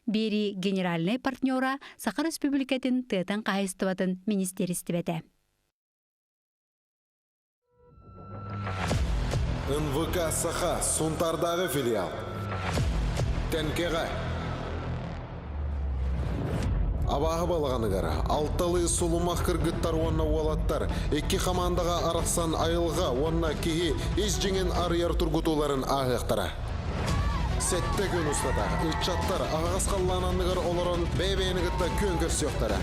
Биэрии генеральнай партнера Саха Республикатын тыатын хаһайыстыбатын министиэристибэтэ. НВК Саха Сунтаардааҕы филиал. Тэнкэҕэ. Абааһы балаҕаныгар алталыы сулумах кыргыттар уонна уолаттар икки хамаандаҕа арахсан айылҕа уонна киһи ис дьиҥин арыйар тургутууларын ааһыахтара. Сэттэ күн устата ыччаттар аһаҕас халлаан анныгар олорон бэйэ-бэйэни кытта күөн көрсүөхтэрэ.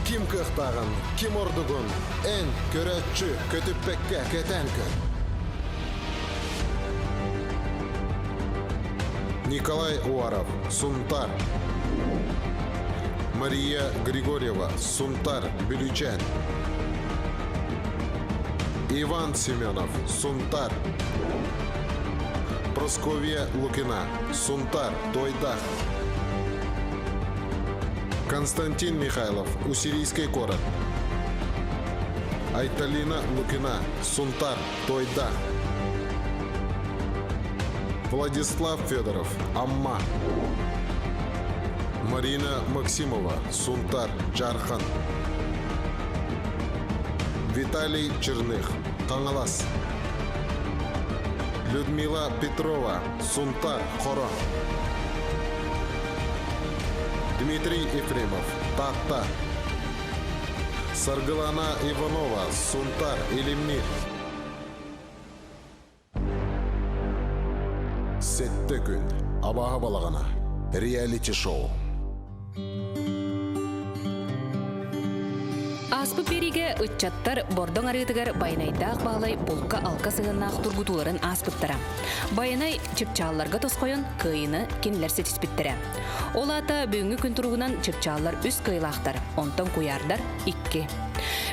Ким кыахтааҕын, ким ордугун эн, көрөөччү, көтүппэккэ кэтээн көр. Николай Уаров, Сунтар. Мария Григорьева, Сунтар, Бүлүүчээн. Иван Семенов, Сунтар. Просковья Лукина, Сунтар, Тойдах. Константин Михайлов, Уссурийский город. Айталина Лукина, Сунтар, Тойдах. Владислав Федоров, Амма. Марина Максимова, Сунтар, Джархан. Виталий Черных, Таҥалас. Людмила Петрова, Сунтар, Хоро. Дмитрий Ефремов, Таатта. Саргылана Иванова, Сунтар, Илимнир. Сэттэ күн. Абааһы балаҕана. Реалити-шоу. Ааспыт биэриигэ ыччаттар Бордоҥ арыытыгар Байанайдаах Баһылай булка-алка сыһыаннаах тургутууларын ааспыттара. Байанай чыпчаалларга тосхойон кыайыыны кинилэр ситиспиттэрэ. Ол аата бүгүҥҥү күн туругунан чыпчааллар үс кыайыылаахтар, онтон куйаардар икки.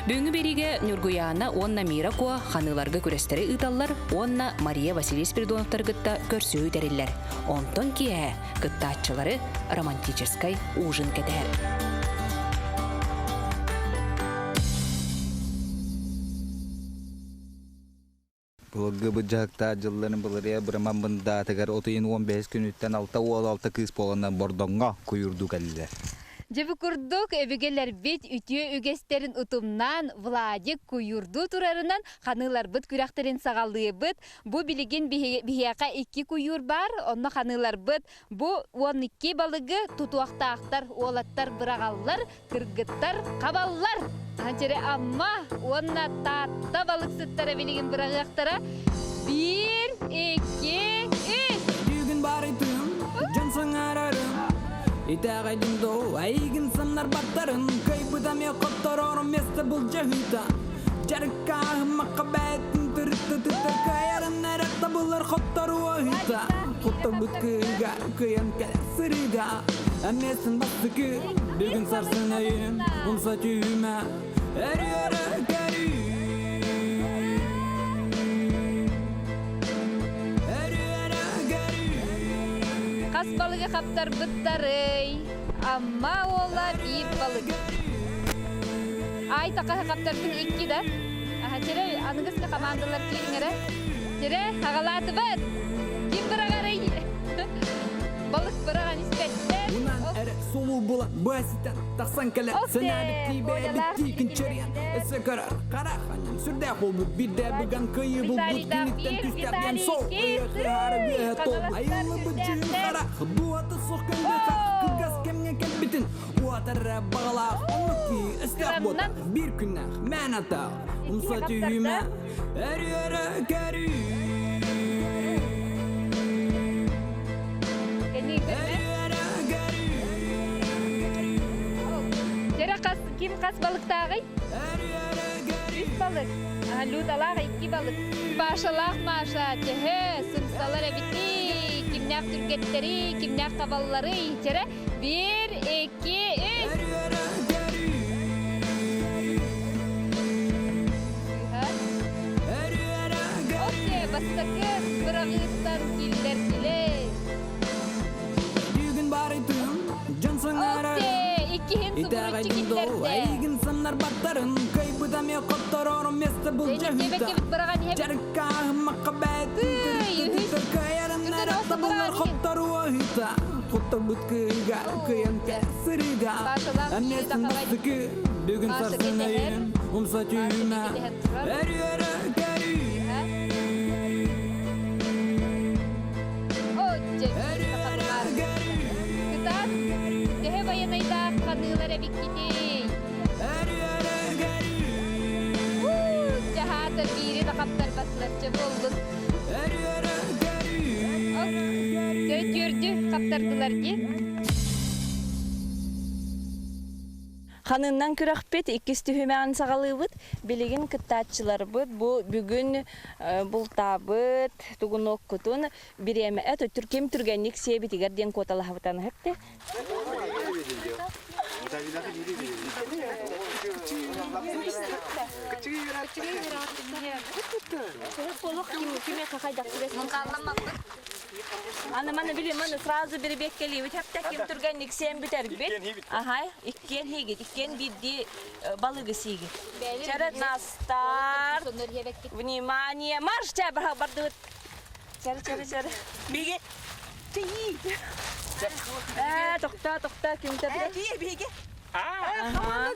Бүгүҥҥү биэриигэ Ньургуйаана уонна Мира Куо ханыыларга күрэстэри ыыталлар уонна Мария Василий Спиридоновтары кытта көрсүһүү тэриллэр. Онтон киэһэ кыттааччылары романтическай ужин кэтэһэр. Былыргы быдьаһыктаах дьылларын былырыа быраман бындаатыгар от ыйын 15 күнүттэн алта уол алта кыыс буоланнар Бордоҥҥо куйуурдуу кэллилэр. Дьэ бу курдук өбүгэлэрбит үтүө үгэстэрин утумнаан Владик куйуурдуу турарынан ханыыларбыт күрэхтэрин саҕалыыбыт. Бу билигин биһиэхэ икки куйуур баар, онно ханыыларбыт бу 12 балыгы тутуохтаахтар, уолаттар быраҕаллар, Кыргыттар хабаллар! Анчары Амма уонна Таатта балыксыттара билигин быраҕыахтара. Биир, икки, үс! Бүгүн барытым, дьон саҥарарым Итэҕэйдим доо, эйигин самнарбаттарын Кыайбытам хотторорум место былдьаһыыта Дьарыккааһыммакка бэйэтин тырытта тыта Кыайарын эрэ табыллар хотторуоһута Хотторбут кыыга кыайан кэлэр сырыыга Эмиэсин бастакы бүгүн сарсын өйүм умса түһүмэ Өрүөрэ көрүү Өрүөрэ көрүү Хас балыгы хаптарбыттарый? Амма уола биир балык. Ай такаһы хаптарбын икки да. Аха, чэрэ, аныгыска командалар киириҥ эрэ. Чэрэ, аҕалаатыбыт! Ким быраҕарый? Балык быраҕан испэттэр. Унан эрэ сулуу була быаситан тахсан кэлэр сэнээбиттии бэйэбиттии кинчэриэн өссө көрөр харах анньан сүрдээх буолбут биирдэ быган кыайыы булбут киниттэн түстээх диэн сол ыйыхыһаары үөһэ тол айыллыбыт дьүһүн харах дуота суох көндө кылгас кэмҥэ кэлбитин уотар эрэ баҕалаах оннук киһи өстөөх буотах биир күннээх мээн атаах умса түһүүмэ өрүөрэ көрүү Дьэрэ хас ким хас балыктааҕый? Үс балык. Людалаах икки балык. Пашалаах Маша төһө сымсалар эбитий? Кимнээх түргэттэри, кимнээх табалларый? Дьэрэ Биир, икки, үс. Окей, бастакы быраҕыыттан киллэрдилэр. Бүгүн барытым дьон саҥарар Окей, иккиһин субуруччу Итэҕэйдим доо, киллэрдэ. эйигин самнарбаттарын кыайбыт. Хотторбут эмиэ хотторору место былдьаһыыта Дьарыккааһыммакка бэйэтин төрүттүтүтэр Кыайарыннар табыллар хотторуоһута Хотторбут кыайыга кыайан сырыыга Эмиэсин бастакы бүгүн сарсын өйүн Умса түһүмэ өрүөрэ көрүү Өрүөрэ көрүү Кытаат, төһө байанайдаах ханыылар эбиккитий? Дьаһаата биири да хаптарбатыларча буоллун. Түөрдү хаптардылар дии. Ханыннан күрэхпит иккис түһүмэҕин саҕалыыбыт. Билигин кыттааччыларбыт бу бүгүн бултаабыт тугунуоккутун бириэмэ түрким түргэнник сиэбитигэр диэн куоталаһабытан ыһыкты. Аны маны били маны сразу бирибиэккэлиибит хэптэ ким түргэнник сиэн бүтэрбит. Аһай, иккиэн хийгит, иккиэн биирдии балыгы сиигит. Чара на старт. Внимание, марш! Чэ, бардыбыт. Чара, чара, чара. Биги. Ээ, тохтоо, тохтоо, ким тапта? Биһиги. Аа,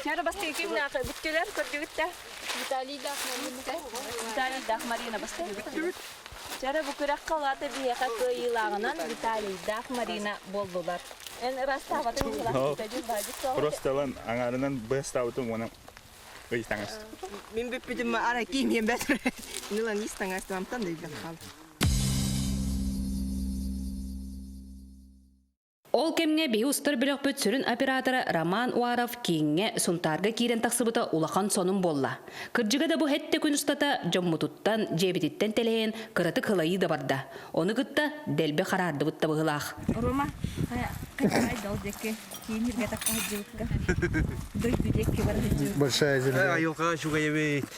Чара бастыы ким наахы бүттүлэр, көрдүгүт да? Виталий Дах Марина. Виталий Дах Марина бастыы. Чара бу күрэххэ улаата биһиэхэ кыайыылааҕынан Виталий Дах Марина буоллулар. Эн ырастаабатын Просто ылан аҥаарынан быстаабытым уонна ыйытаҥас. Мин бүппүтүм ара киимиэн бэтр. Нылан истаҥас тамтан да илдьэн хаал. Ол кэмҥэ биһи устар бөлөхпүт сүрүн оператора Роман Уаров кииҥҥэ Сунтаарга киирэн тахсыбыта улахан сонун буолла. Кырдьыга да бу хэттэ күн устата дьоммутуттан, дьиэбититтэн тэлэһийэн кыратык ылайыы да барда. Ону кытта дэлби хараардыбыт да быһыылаах. Рома, хайдал дал диэки киин сиргэ тахха дойду диэки бар Большая земля. Айылҕа үчүгэйэбит.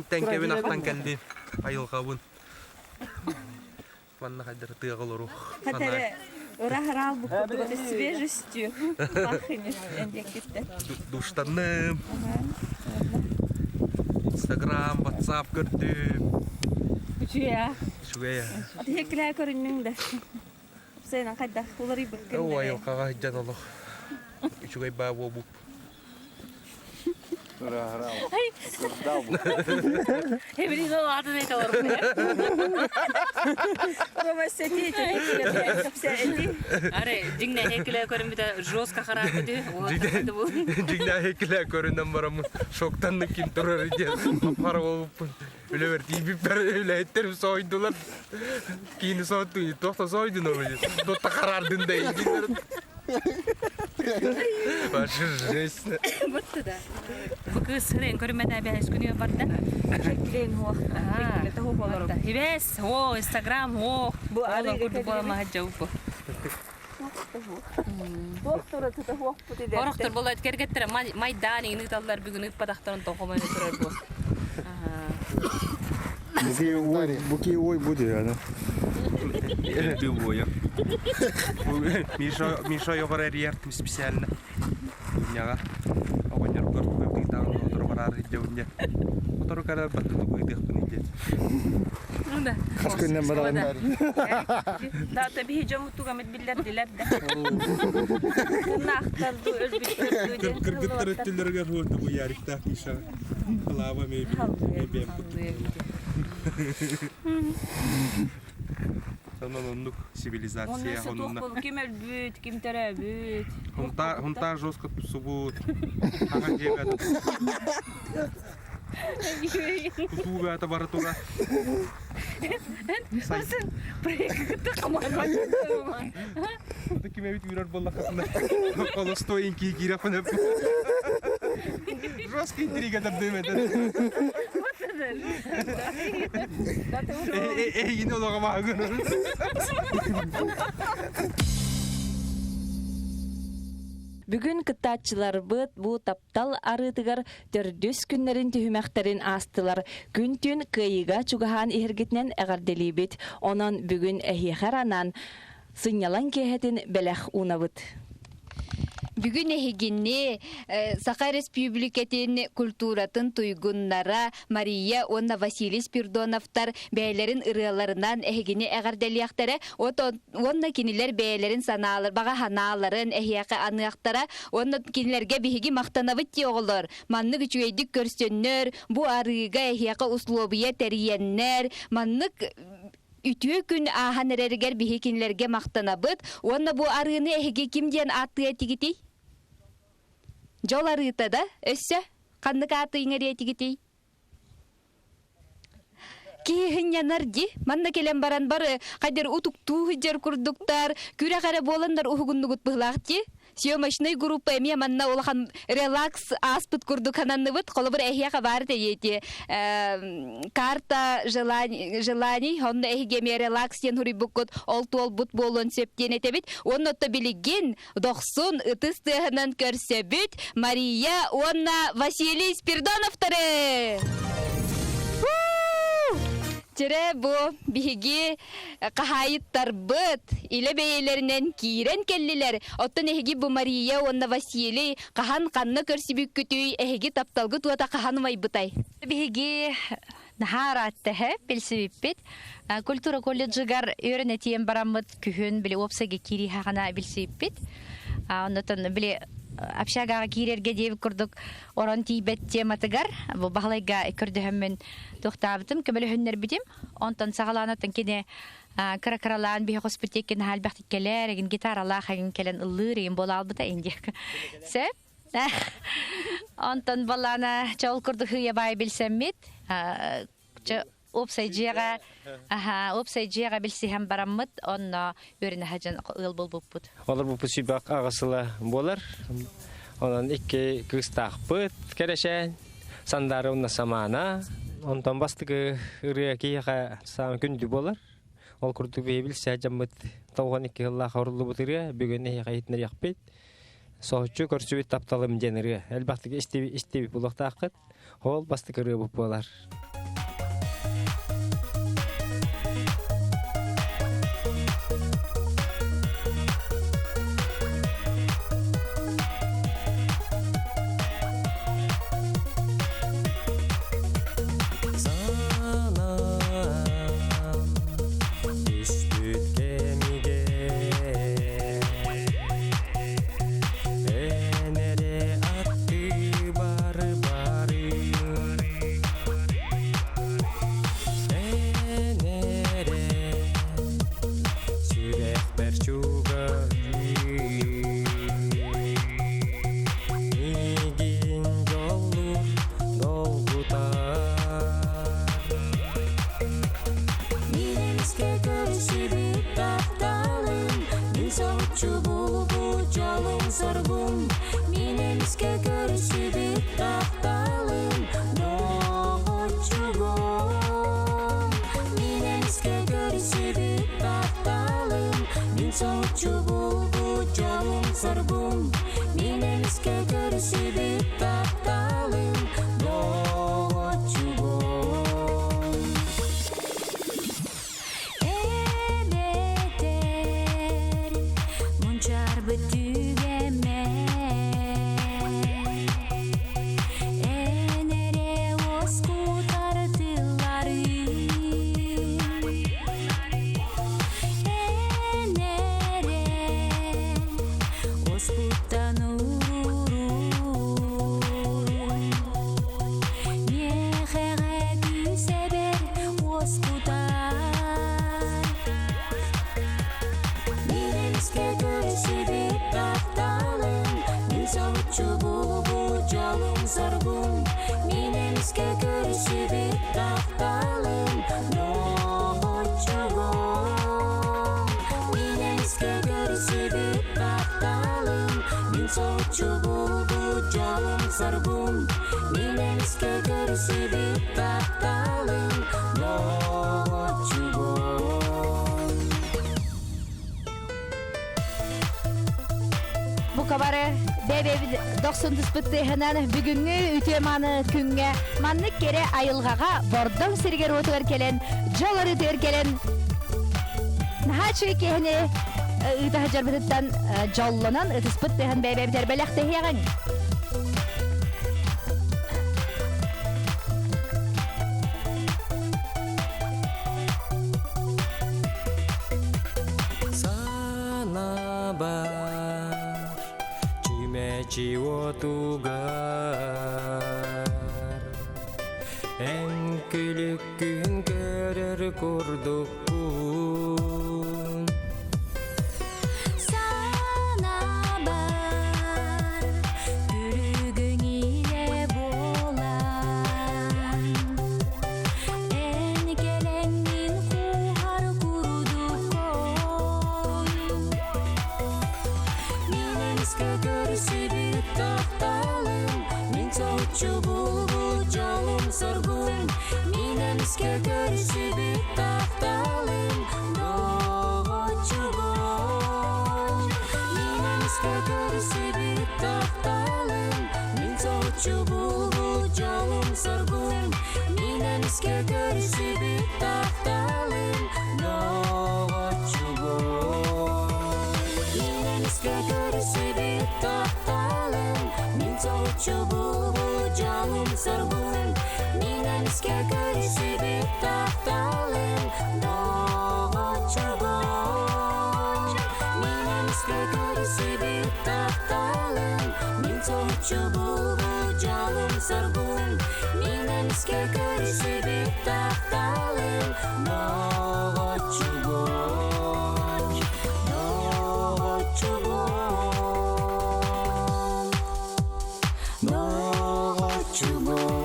Тэҥкэбин ахтан кэллим. Айылҕабын. Манна хайдар тыаҕа олору. Хатары ыраһыраал буккутугата свежестью пахнет эндиэккиттэн. Душтанным. Инстаграм, Ватсап көрдүм. Үчүгэй. Үчүгэй. Тиһеккилээ көрүннүҥ да. Сенан хайдах уларыйбыккын. Оо, айылҕаҕа сылдьан олох. Үчүгэй баа буолбуп. Эбирин ол атын эте Аре, дьиҥнэ хекиле көрүммүтэ жестко харааппыты. Дьиҥнэ хекиле көрүнэн бараммын шоктанны ким турар диэн хара болуппун. Үлэбэр тиийбиппэр үлэһиттерим сойдулар. Киини соттун, туох сойдун ол Тутта харардын да Вообще жесть. Бутты да. Бу кыз сырын көрүммэтэ бэһэс күнү барда. Клейн хуох. Хибес, о, Инстаграм, о, Бу ол курдук буола маһаджабы. Орохтор болот кергеттер майдан иҥни таллар бүгүн ыппатахтарын тоқомой турар бу. Буки ой, буки ой будет, ана. Ты Миша, Миша йоҕор эрийэртим специально. Няга. Оҕонньор көртүгэр тыытаҕын отору бараар илдьэбин дьэ. Отору кэлэр баттыны быйдыахпын илдьэ. Хас күннэн баран. Да, биһи дьоммутугамыт биллэрдилэр да. Наахтарду өлбүттэрдүү Кыргыттар өттүлэригэр хуорду бу яриктаах Миша. Лава мебель. Мебель. Сонон оннук цивилизация оннук. Ким өлбүт, ким төрөөбүт. Хунта жестко тусубут. Ага дебет. Тутуу бээтэ бары тура. Сын Ким эбит үүрэр буоллаххытына холостой инкии киирэхпин Жестко интрига тардым этэ. Эйгини олоҕо маагын. Бүгүн кыттааччыларбыт бу таптал арыытыгар төрдүс күннэрин түһүмэхтэрин аастылар. Күн-түүн кыайыыга чугаһаан иһэргитинэн эҕэрдэлиибит. Онон бүгүн эһиэхэ анаан сынньалаҥ киэһэтин бэлэх уунабыт. Бүгүн эһигини Саха Республикатын культуратын туйгуннара Мария уонна Василий Спирдоновтар бэйэлэрин ырыаларынан эһигини эҕэрдэлиэхтэрэ. Уонна кинилэр бэйэлэрин санаалар, баҕа санааларын эһиэхэ аныахтара. Уонна кинилэргэ биһиги махтанабыт дии оҕолор. Маннык үчүгэйдик көрсөннөр, бу арыыга эһиэхэ услуобуйа тэрийэннэр, маннык үтүө күн ааһан эрэригэр биһи кинилэргэ махтанабыт уонна бу арыыны эһиги ким диэн ааттыа этигитий? Дьол арыыта да өссө ханнык ааты иҥэриэ этигитий? Киһи ди манна кэлэн баран бары хайдер утуктуу сылдьар курдуктар күрэх эрэ буоланнар уһугуннугут быһылаах дии съемочнай группа эмиэ манна улахан релакс ааспыт курдук сананныбыт. Холобур эһиэхэ баар тэйиэти карта желаний, онно эһиги эмиэ релакс диэн хуруйбуккут, ол туолбут буолуон сөп диэн этэбит. Уонна отто билигин дохсун ытыс тыаһынан көрсөбүт Мария уонна Василий Спирдоновтары! Тире бу биһиги хаһаайыттарбыт илэ бэйэлэринэн киирэн кэллилэр. Оттон эһиги бу Мария уонна Василий хаһан ханна көрсүбүккүтүй, эһиги тапталгыт уота хаһан умайбытай? Биһиги наһаа ырааттаһа билсибиппит. Культура колледжыгар үөрэнэтиэн бараммыт күһүн били уопсайга киирии хаҕана билсибиппит. Оннотон били общагаҕа киирэргэ диэбит курдук орон тиийбэт тематыгар бу баһылайга көрдөһөммүн туохтаабытым, көмөлөһүннэрбитим. Онтон саҕалаанаттан кини кыра-кыралаан биһи хоспут диэкки наһаа элбэхтик кэлэр, эгин гитаралаах эгин кэлэн ыллыыр эгин буола албыта индиэк. Сөп. Онтон балаана чол курдук хыйа баай билсэммит. Уопсай дьиэҕэ аха уопсай дьиэҕэ билсиһэн бараммыт онно үөрэнэ сылдьан ыал буолбуппут. Олорбуппут сүүбэх аҕыс сыла буолар. Онон икки кыыстаахпыт кэрэшээн Сандаара уонна Самаана. Онтон бастакы ырыа киһиэхэ саамай күндү буолар. Ол курдук биһи билсэ дьаммыт 92 сыллаах оруллубут ырыа бүгүн эһиэхэ иһитиннэриэхпит. Соһуччу көрсүбүт тапталым диэн ырыа. Элбэхтик истибит буолуохтааххыт. Ол бастакы ырыабыт буолар. Түспүт кэмигэр Эн эрэ аттыбар барыыр Эн эрэ сүрэхпэр чугаһыыр Миигин дьоллуур долгутар Мииринскэ көрсүбүт тапталым, Мин соһуччу булбут дьолум-соргум. Мин эмискэ көрсүбүт тапталым, Доҕоччугум. Мин эмискэ көрсүбүт тапталым, Мин соһуччу булбут дьолум-соргум. Мин эмискэ көрсүбүт тапталым, Доҕоччугум. Эбэтэр мунчаарбыт түгэммэр Эн эрэ уоскутар тылларыҥ Эн эрэ уоспуттан урурур Миэхэҕэ күүсэбэр уоскутар Мииринскэ көрсүбүт тапталым Мин соһуччу булбут дьолум-соргум Мин эмискэ көрсүбүт тапталым Доҕоччугум Мин эмискэ көрсүбүт тапталым Мин соһуччу булбут дьолум-соргум Мин эмискэ көрсүбүт тапталым Доҕоччугум Бука бары бэйбэбит дохсун түспүт тыаһынан бүгүҥҥү үтүө мааны күҥҥэ маннык кэрэ айылҕаҕа Бордоҥ сиригэр уотугар кэлэн дьол арыытыгар кэлэн наһаа үчүгэй киэһэни. ыыта сылдьарбытыттан дьоллонон ытыспыт тыаһын бэйэ-бэйэбитигэр бэлэхтэһиэҕиҥ. Санабар чүмэчи уотугар Эн күлүккүн көрөр курдуккун Санабар күлүгүҥ илэ буолан Эн кэлэҥҥин кууһар курдуккун Мин эмискэ көрсүбүт тапталым Мин соһуччу булбут дьолум соргум Мин эмискэ көрсүбүт тапталым Доҕоччугум Мин эмискэ көрсүбүт тапталым Мин соһуччу булбут дьолум соргум Мин эмискэ көрсүбүт тапталым Доҕоччугум Мин эмискэ көрсүбүт тапталым Мин соһуччу булбут дьолум соргум Мин эмискэ көрсүбүт тапталым Доҕоччугум Мин эмискэ көрсүбүт тапталым Мин соһуччу булбут дьолум соргум Мин эмискэ көрсүбүт тапталым Доҕоччугум Доҕоччугум Доҕоччугум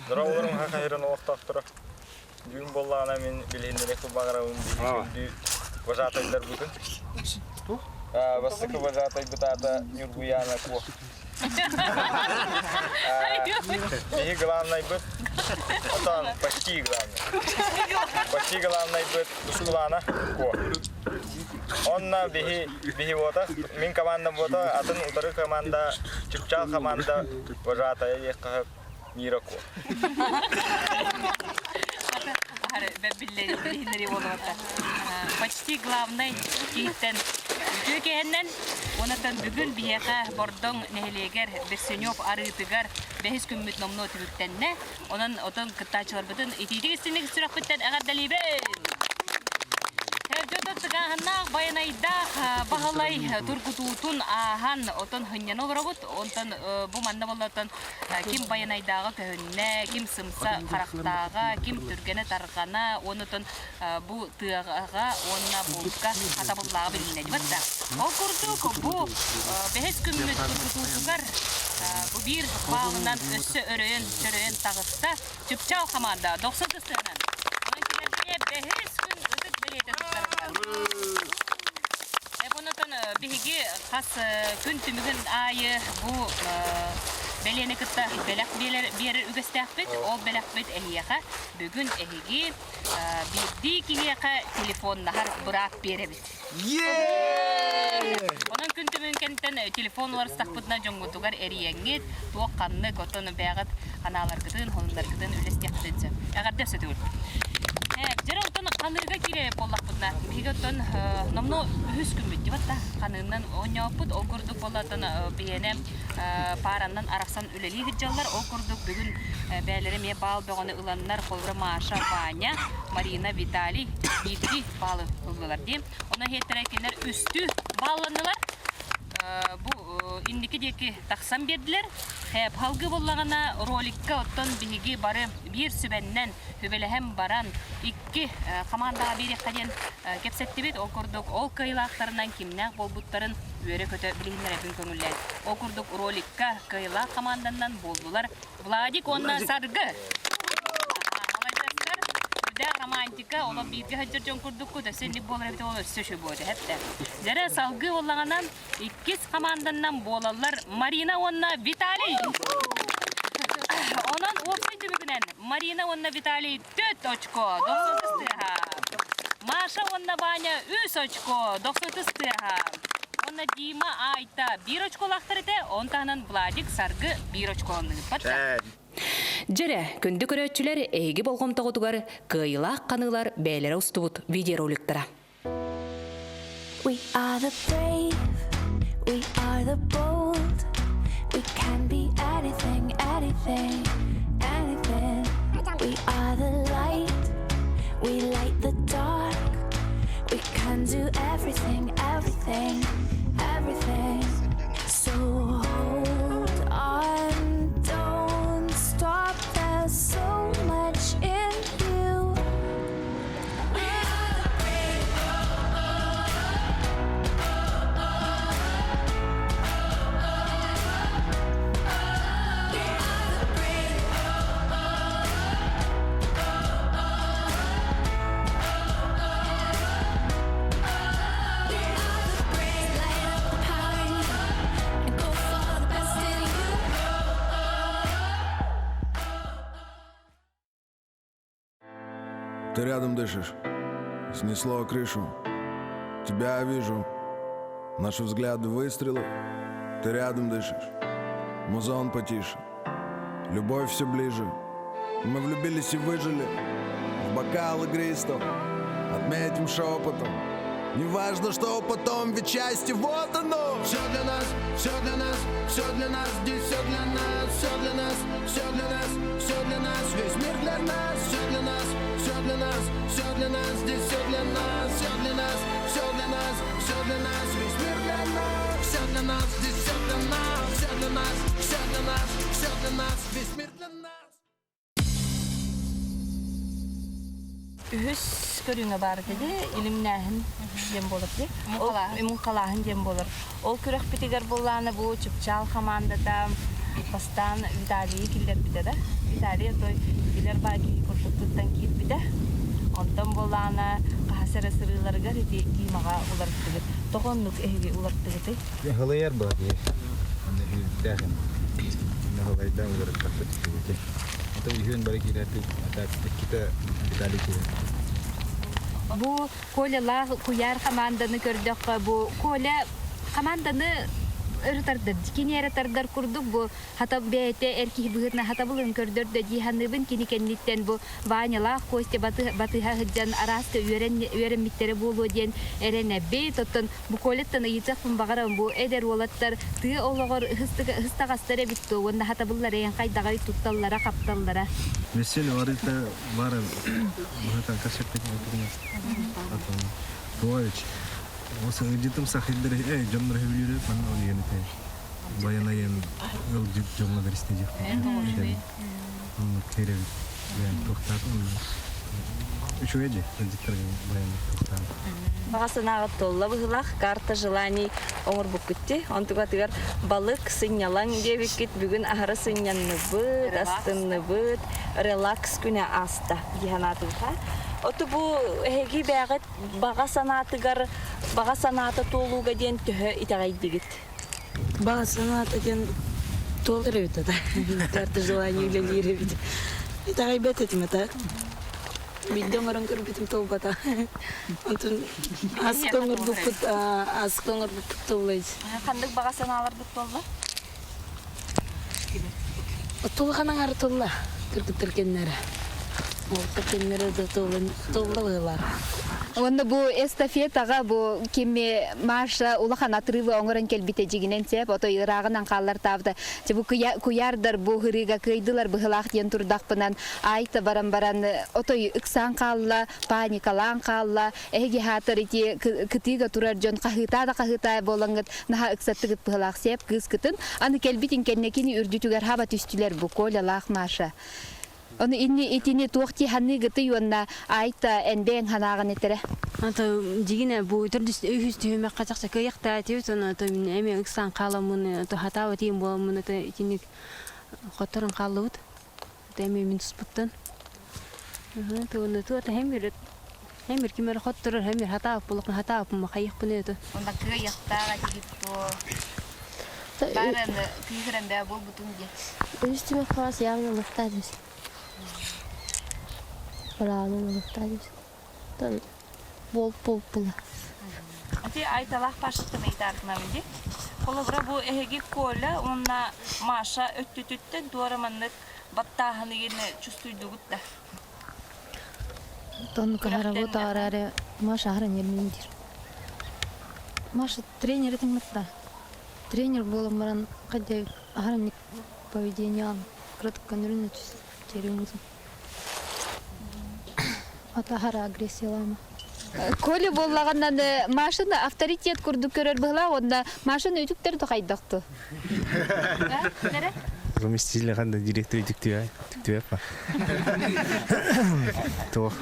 Здороволорум хахайрын олохтоохторо. Бүгүн буоллаҕына мин билиһиннэриэх баҕарабын биһиги вожатайдарбытын. Бастакы вожатайбыт аата Ньургуяна Куо. Биһи главнайбыт, отон почти главный. Почти главнайбыт Тускулаана Куо. Онно биһи биһи буота, мин командам буота, атын утары команда, Чыпчаал команда вожатая диэххэ Мира Куо. Почти главный киһиттэн үтүө киһиннэн уонаттан бүгүн биһиэхэ Бордоҥ нэһилиэгэр Берсенев арыытыгар бэһис күммүт номнуо түмүктэннэ. Онон отон кыттааччыларбытын итиитик истиҥник сүрэхпиттэн эҕэрдэлиибин! Дьото сыгааһыннаах байанайдаах Баһылай тургутуутун ааһан отон хынньана олоробут. Онтон бу манна буоллатан ким байанайдааҕа көһүннэ, ким сымса харахтааҕа, ким түргэнэ тарҕана, онутун бу тыаҕа уонна булка хатабыллааҕа билиннэ да. Ол курдук бу бэһис күммүт тургутуутугар бу биир баалынан өссө өрөйөн чөрөйөн таҕыста Чыпчаал хамаанда 90 сыһынан. Онон кинилэргэ бэһис күн ытык бэлиэтэ туттарыллар. Онотон биһиги хас күн түмүгүн аайы бу бэлиэни кытта бэлэх биэрэр үгэстээхпит. Ол бэлэхпит эһиэхэ бүгүн эһиги биирдии киһиэхэ телефоннаһар быраап биэрэбит. Онон күн түмүгүн кэнниттэн телефон уларыстахпытына дьоҥҥутугар эрийэҥҥит, туох ханнык, оттон бэйэҕит ханааларгытын, хонуннаргытын үлэстиэххитин сөп. Эҕэрдэ сөтүгүл. Дьэ, оттон ханыыга киирэ буоллахпытына, биһиги оттон номнуо үһүс күммүт дии батта ханыыннан оонньооппут. Ол курдук буоллаттан биһиэнэ паараннан арахсан үлэлии сылдьаллар. Ол курдук бүгүн бээлэрэ эмиэ баал бөҕөнү ыланнар, холобура Маша, Ваня, Марина, Виталий биирдии баалы ыллылар дии. Онон иһиттэрэ кинилэр үстүү баалланнылар. Бу инники диэки тахсан биэрдилэр. Халгы буоллаҕына роликка оттон биһиги бары биир сүбэннэн сүбэлэһэн баран икки хамаандаҕа биэриэххэ диэн кэпсэттибит. Ол курдук ол кыайыылаахтарынан кимнээх буолбуттарын үөрэ-көтө билиһиннэрэбин көҥүллээн. Ол курдук роликка кыайыылаах хамаанданан буоллулар Владик уонна Саргы. Маладьыастар, үрдээх романтика, олох бииргэ сылдьар дьон курдуккут, өссө инник буолар эбит ол өссө үчүгэй буолуо этэ. Дьэрэ салгыы буоллаҕынан иккис хамаанданнан буолаллар Марина уонна Виталий. Онон уопсай түмүгүнэн Марина уонна Виталий 4 очко, 90 тыаһа. Маша уонна Ваня 3 очко, 90 тыаһа. Онна Дима Айта биир очколаахтар этэ, он таһынан Владик Саргы биир очколанныгыппат. Дьэрэ, күндү көрөөччүлэр, эһиги болҕомтоҕутугар кыайыылаах ханыылар бэйэлэрэ устубут видеороликтара. We are the brave, we are the bold. We can be anything, anything, anything. We are the light, we light the dark. We can do everything, everything, everything. So hold on, don't stop. There's so much in you. Ты рядом дышишь. Снесло крышу. Тебя вижу. Наши взгляды выстрелы. Ты рядом дышишь. Музон потише. Любовь все ближе. Мы влюбились и выжили. В бокал игристов. Отметим шепотом. Неважно, что потом, ведь счастье вот оно. Все для нас, все для нас, все для нас, здесь все для нас, все для нас, все для нас, все для нас, весь мир для нас, все для нас, все для нас, все для нас, здесь все для нас, все для нас, все для нас, все для нас, весь мир для нас, все для нас, здесь все для нас, все для нас, все для нас, все для нас, весь мир для нас. Үһүс көрүҥэ баар этэ илимнээһин диэн буолар дии. Ол муҥхалааһын диэн буолар. Ол күрэхпитигэр буоллаана бу Чыпчаал хамаандата бастаан Виталийы киллэрбитэ да. Виталий отой билэр баа киһи курдук туттан киирбитэ. Онтон буоллаана хаһыс эрэ сырыыларыгар ити Димаҕа уларыттыгыт. Тоҕо оннук эһиги уларыттыгытый? Хылыйар баа киһи. Аны үүттээх Хылайдаан уларыттахпыт үчүгэй. Ото үһүөн бары киирэрбит, а иккитэ Виталий киирэр. Бу Колялаах куйаар хамаанданы көрдөххө, бу Коля хамаанданы өрө тардар, кини эрэ тардар курдук бу хата бэйэтэ эр киһи быһыытынан хатабылын көрдөрдө дии саныыбын. Кини кэнниттэн бу Ванялаах Костя батыһа сылдьан арааска үөрэммиттэрэ буолуо диэн эрэнэбит. Оттон Бу Колеттан ыйытыахпын баҕарабын, бу эдэр уолаттар тыа олоҕор ыһыстаҕастар эбит дуо уонна хатабыллара эйэн хайдаҕай тутталлара, хапталлара? Веселье барыта бары быһытан кашеппитин Туович, осы ыдьытым сахилдер э дьоннор хөбүлүүрү манна ол иэн этэ баянайын ылдьыт дьоҥҥо бэристэ диэх оннук киирэбит туохтаат үчүгэй дии ыалдьыттарга баян туохтаан Баҕа санааҕыт туолла быһыылаах карта желаний оҥорбуккут дии. Онтугатыгар балык, сынньалаҥ диэбиккит бүгүн аһара сынньанныбыт, астынныбыт, релакс күнэ ааста дии санаатыбыт. Оту бу эһиги бэйэҕит баҕа санаатыгар баҕа санаата туолууга диэн төһө итэҕэйдигит? Баҕа санаата диэн туолар эбит ата. Карта желание үлэлиир эбит. Итэҕэйбэт этим ата. Биирдэ оҥорон көрбүтүм туолбата. Онтон аска оҥорбуппут аска оҥорбуппут туоллай. Ханнык баҕа санааларбыт туолла? Тулахан аҥара тулла кыргыттар кэннэрэ. Уолаттар кэннэрэ да тулла быһыылаах. Уонна бу эстафетаҕа бу кими Маша улахан отрывы оҥорон кэлбитэ дьигинэн сеп, отой ырааҕынан хааллартаабыта. Дьэ бу куйаардар бу һырыыга кыайдылар быһылаах диэн турдахпынан айта баран баран отой ыксаан хаалла, паникалаан хаалла. Эһиги хаатар ити кытыыга турар дьон хаһыытаа да хаһыытаа буолаҥҥыт наһаа ыксаттыгыт быһылаах сеп кыыскытын. Аны кэлбитин кэннэ кини үрдүтүгэр хаба түстүлэр бу Колялаах Маша. Ону инни итини туох дии саныыгытый уонна айта энбээн санааҕын этэрэ? Ата дигине бу төрдүс үһүс түһүмэххэ чахчы кыайахтаатыбыт ону ото эмиэ ыксаан хааламмын ото хатаабат иим буоламмын ото итинник хотторон хааллыбыт. Ото эмиэ мин туспуттан. Тугуну туота хэмир хэмир ким эрэ хотторор хэмир хатаабыт буолуохпун хатаабыппын махайыахпын это. Онда кыайахтаах этигит дуо? Баарын кыыһыран бээ буолбутун диye. Үһүс түмэх хаас явно ылыктаадыс. Быраанын ылыктаадыс. Тон бол бол була. Ити Айталаах Пашаттан ыйытааргынабын дии. Холобура, бу эһиги Коля уонна Маша өттүтүттэн туора маннык баттааһын игини чувствуйдугут да? Тон каһарабы таарары Маша аһара нервничает. Маша тренер этиҥмит да. Тренер буолан баран хадьа аһара поведение кыратык көнөрүн терюмузун. Ата аһара агрессиялаама. Коля буоллаҕынан Машаны авторитет курдук көрөр быһылаах уонна Машаны үтүктэр тухайдахту. Заместитель ханда директор үтүктүө үтүктүө па. Туох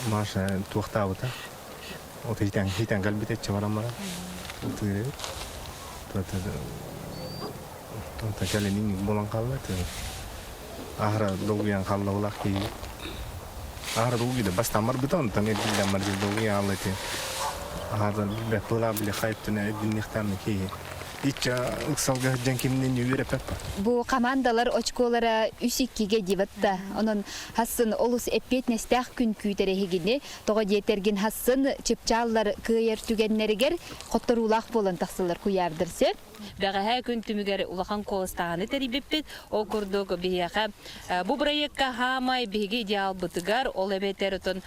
Маша туохтаабыта. От хитэн хитэн кэлбит этче баран баран. Онтон кэлин буолан хаалла. Аһара долгуйан хаалла улаах киһи. Аһара долгуйда бастаан барбыта онтон эргиллэн барбыт долгуйан хаалла ити. Аһара билбэт буолаа били хайыттан эргинниэхтээн киһи. Иччэ ыксалга сылдьан кимнин үөрэппэппэ. Бу командалар очколара үс иккигэ дибатта. Онон хассын олус эппиэтинэстээх күн күүтэр эһигини. Тоҕо диэтэргин хассын чыпчааллар кыайар түгэннэригэр хотторуулаах буолан тахсылар куйаардыр сөп. Бэҕэһээ күн түмүгэр улахан куоластааһыны тэрийбиппит. Ол курдук биһиэхэ бу бырайыакка хаамай биһиги идеалбытыгар, ол эбэтэр отон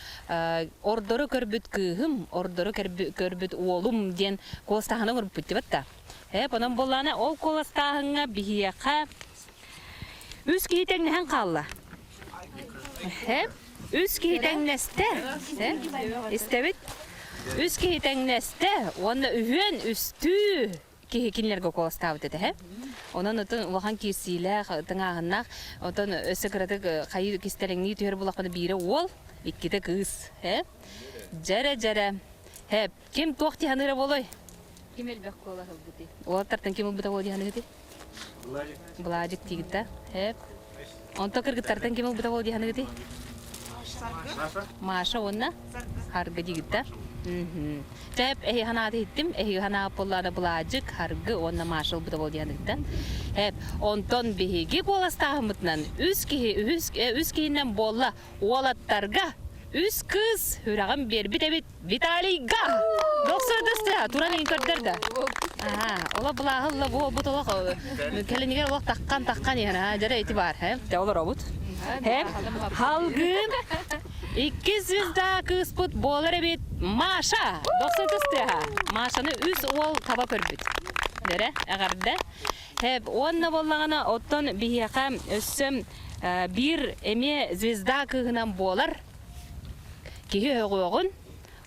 ордору көрбүт кыыһым, ордору көрбүт уолум диэн куоластааһыны оҥорбуппут дибат да. Э, онон буоллаана ол куоластааһыҥҥа биһиэхэ үс киһи тэҥнэһэн хаалла. Э, үс киһи тэҥнэстэ. Э, истэбит? Үс киһи тэҥнэстэ уонна үһүөн үстүү киһи кинилэргэ куоластаабыт этэ. Э? Онон отон улахан киирсиилээх, тыҥааһыннаах, отон өссө кыратык хайыы кистэлэҥнии түһэр булахпына биирэ уол, иккитэ кыыс. Э? Дьэрэ-дьэрэ. Хэп, ким туох дии саныыра буолуой? Ким элбэх куолас ылбытый? Уолаттартан ким ылбыта буолуо дии саныыгытый? Былаадьык диигит да? Хэп. Онто кыргыттартан ким ылбыта буолуо дии саныыгытый? Маша уонна Харгы диигит да? Тэп эһи ханааты иһиттим. Эһиги ханаап буоллаана Былаадьык, Харгы уонна Маша ылбыта буолуо дии саныыгыт да? Хэп. Онтон биһиги куоластааһыммытынан үс киһи үһүс үс киһинэн буолла уолаттарга үс кыыс үрэҕин биэрбит эбит Виталийга! Дохсуйдастыа, туран иҥ көрдөр да. Аа, ола былааһылла бу бу толох кэлинигэр олох таххан таххан иһэр аа дьэрэ ити бар хэ. Те олоробут. Хэ. Халгын икки звезда кыыспыт буолар эбит Маша. Дохсуйдастыа. Машаны үс уол таба көрбүт. Дэрэ, эҕэрдэ. Хэп, уонна буоллаҕына оттон биһиэхэ өссө биир эмиэ звезда кыыһынан буолар Киһи өҕүөҕүн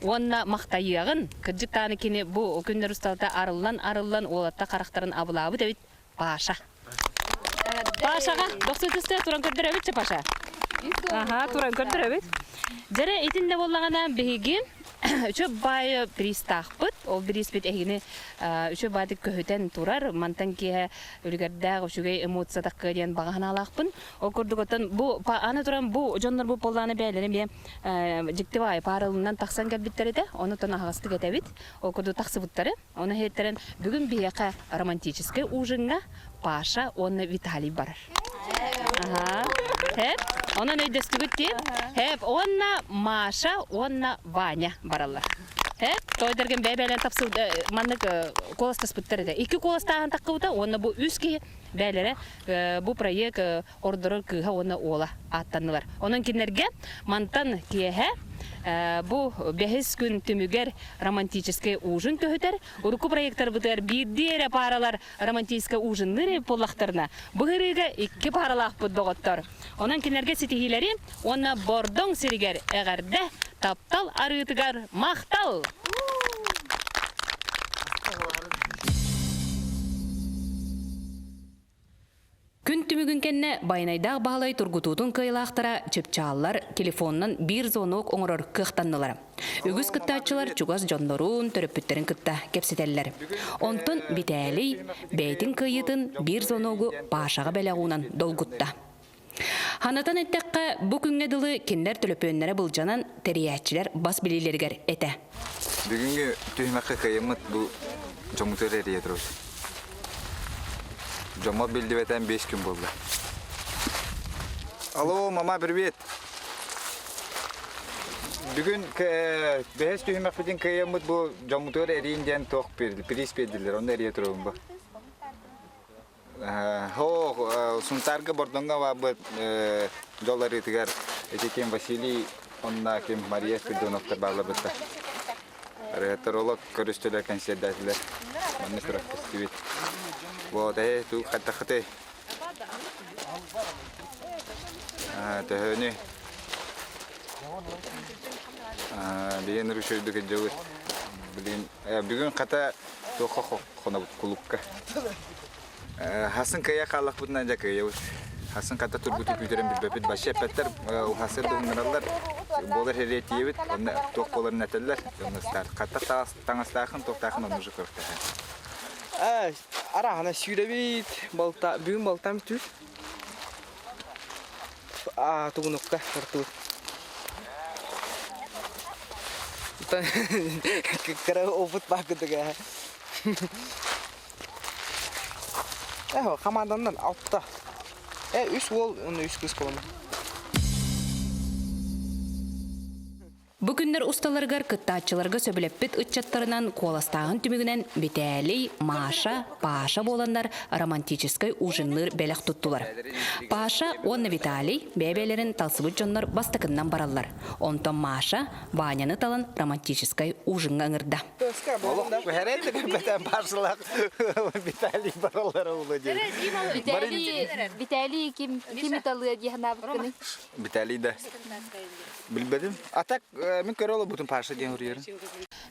уонна махтайыаҕын, кырдьык даҕаны кини бу күннэр устата арыллан-арыллан уолатта харахтарын абылаабыт эбит Паша. Пашаҕа дохсутустая туран көрдөрөбүт чэ Паша. Аха, туран көрдөрөбүт. Дьэрэ итиннэ буоллаҕына биһиги үчү баайы приистаахпыт. Ол бирииспит эһигини үчү баайдык көһүтэн турар. Мантан киэһэ үлүгэрдээх үчүгэй эмоция такка диэн баҕа санаалаахпын. Ол курдук оттон бу аны туран бу дьоннор бу буоллаҕына бэйэлэрэ эмиэ дьикти баҕайы пааралынан тахсан кэлбиттэр этэ. Ону оттон аһаҕастык этэбит. Ол курдук тахсыбыттары. Ону иһиттэрэн бүгүн биһиэхэ романтическай ужиҥҥа Паша уонна Виталий барар. Аха. Хэп. Онон өйдөстүгүт дии. Хэп. Уонна Маша уонна Ваня бараллар. Хэп. Тойдорген бэйэ-бэйэлэрин тапсыл маннык куоластаспыттар этэ. Икки куоластааһын таххыбыта уонна бу үс киһи бэйэлэрэ Бу проект ордорор кыыһа уонна уола ааттаннылар. Онон кинилэргэ мантан киэһэ бу бэһис күн түмүгэр романтическай ужин көһүтэр. Урукку проектарбытыгар биирдии эрэ пааралар романтическай ужинныыр буоллахтарына, бу ырыыга икки пааралаахпыт доҕоттор. Онон кинилэргэ ситиһиилэри уонна Бордоҥ сиригэр эҕэрдэ, таптал арыытыгар махтал! Күн түмүгүн кэннэ Байанайдаах Баһылай тургутуутун кыайылаахтара чыпчааллар телефонунан биир звонок оҥорор кыахтаннылар. Үгүс кыттааччылар чугас дьоннорун, төрөппүттэрин кытта кэпсэтэллэр. Онтон Битээлий бэйэтин кыайыытын биир звоногу Пашаҕа бэлэх уунан долгутта. Ханатан эттэххэ, бу күҥҥэ дылы кинилэр төлөпүөннэрэ былдьанан тэрийээччилэр бас билиилэригэр этэ. Бүгүҥҥү түһүмэххэ кыайыммыт бу дьоммутугар эрийэ турабыт. Дьоммор биллибэтэн 5 күн буолла. Алло, мама, привет. Бүгүн бэһис түһүмэхпитин кыайаммыт бу дьоммутугар эриин диэн туох приз биэрдилэр, онно эрийэ турабын бу. Хоо, Сунтаарга Бордоҥҥо баабыт дьол арыытыгар ити ким Василий онна ким Мария Спиридоновтар бааллар бытта. Арыһаттар олох көрүстүлэр, кэнсиэрдээтилэр. Манна күрэхтэстибит. Вот, э, туу хаттахыты. Төһөнү Билин рүшөйдүк дьылы. Билин бүгүн хата туохха хонобут кулукка. Хасын кыйа хааллахпытынан дьэ кыйабыт. Хасын хата тургуту күүтэрин билбэппит. Башы эппэттэр, ухасыр дуһуннараллар. Буолар херия тиийэбит, онно туох буоларын этэллэр. Онно хата таҥастаахын, туохтаахын онно уже көрөхтөһө. Арахана сүүрэбит, балта, бүгүн балтам түр. А, тугунукка тартыбыт. Кыра опыт баар кытыга. Эхо, команданан алта. Э, үс уол, үс кыз болуну. Бу күннэр усталарыгар кыттааччыларга сөбүлэппит ыччаттарынан куоластааһын түмүгүнэн Битээлий, Маша, Паша буоланнар романтическай ужинныыр бэлэх туттулар. Паша уонна Виталий бэйэ-бэйэлэрин талсыбыт дьоннор бастакыннан бараллар. Онтон Маша Ваняны талан романтическай ужиҥҥа ыҥырда. Олох көрбөтөн Пашалаах Виталий бараллара улу диэн. Виталий, Виталий ким ким италыа дии санаабыккыный? Виталий да. Билбэтим. А так мин көрө олорбутум Паша диэн уруйарын.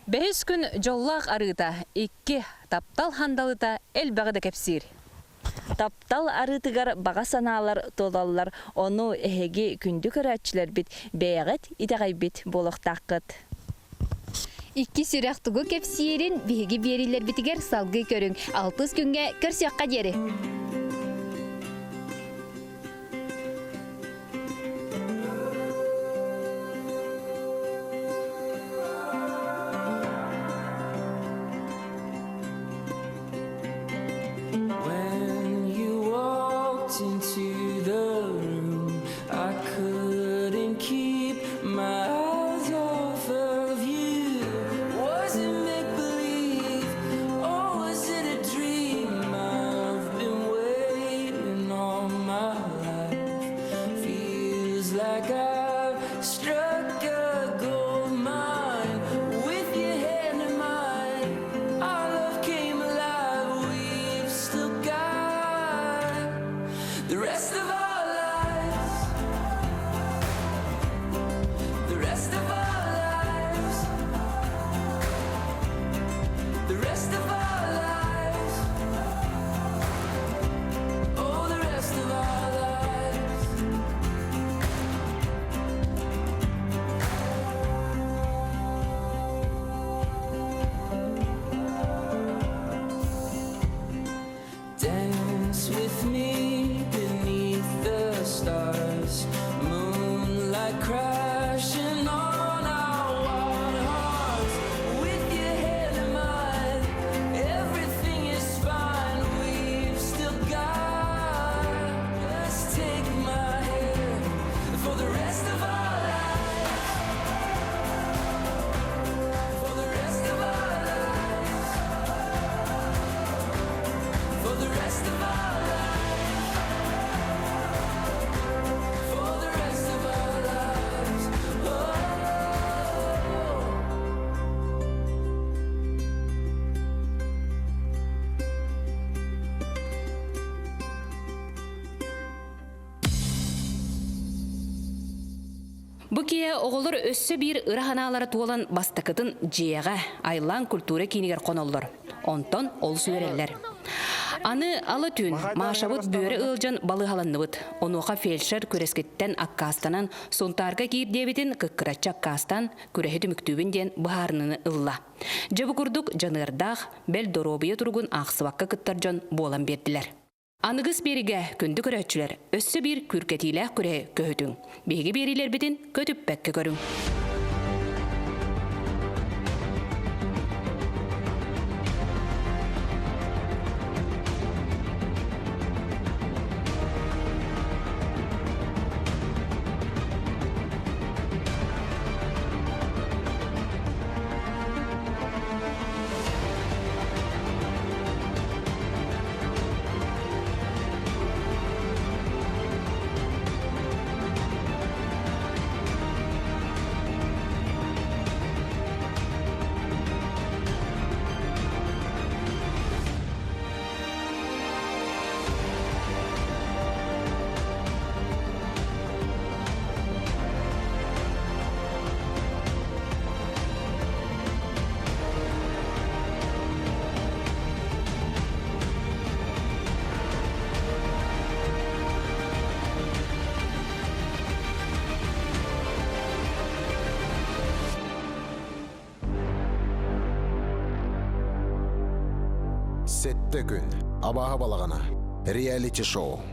Бэһис күн дьоллоох арыыта, икки таптал хандалыта элбэҕи да кэпсиир. Таптал арыытыгар баҕа санаалар туолаллар, ону эһиги күндү көрөөччүлэрбит бэйэҕит итэҕэйбит буолуохтааххыт. Икки сүрэх тугу кэпсиирин биһиги биэриилэрбитигэр салгыы көрүҥ. Алтыс күҥҥэ көрсүөххэ диэри. When you walked into the room, I couldn't keep my eyes off of you. Was it make believe or was it a dream? I've been waiting all my life. Feels like I've struck a gold mine with your hand in mine. Our love came alive. We've still got the rest of our lives. The rest of our lives. The rest of our lives. Oh, the rest of our lives. Dance with me beneath the stars, moonlight crashing on our wild hearts. With your hand in mine, everything is fine. We've still got. Just take my hand for the rest of our lives. For the rest of our lives. For the rest of our lives. For the rest of our lives. Oh. Бу киэ оҕолор өссө биир ыра санаалара туолан бастакытын дьиэҕэ, Айлаан культура киинигэр хоноллор. Онтон олус үөрэллэр. Аны ала түүн Машабыт бүөрэ ыалдьан балыыһаланныбыт. Онуоха фельдшер күрэскиттэн аккаастанан Сунтаарга киир диэбитин кыккыраччы аккаастаан күрэһи түмүктүүбүн диэн быһаарыныыны ылла. Дьэ бу курдук дьаныардаах, бэл доруобуйа туругун аахсыбакка кыттар дьон буолан биэрдилэр. Аныгыс биэригэ күндү көрөөччүлэр өссө биир күүркэтиилээх күрэһи көһүтүҥ. Биһиги биэриилэрбитин көтүппэккэ көрүҥ. Сэттэ күн. Абааһы балаҕана. Реалити-шоу.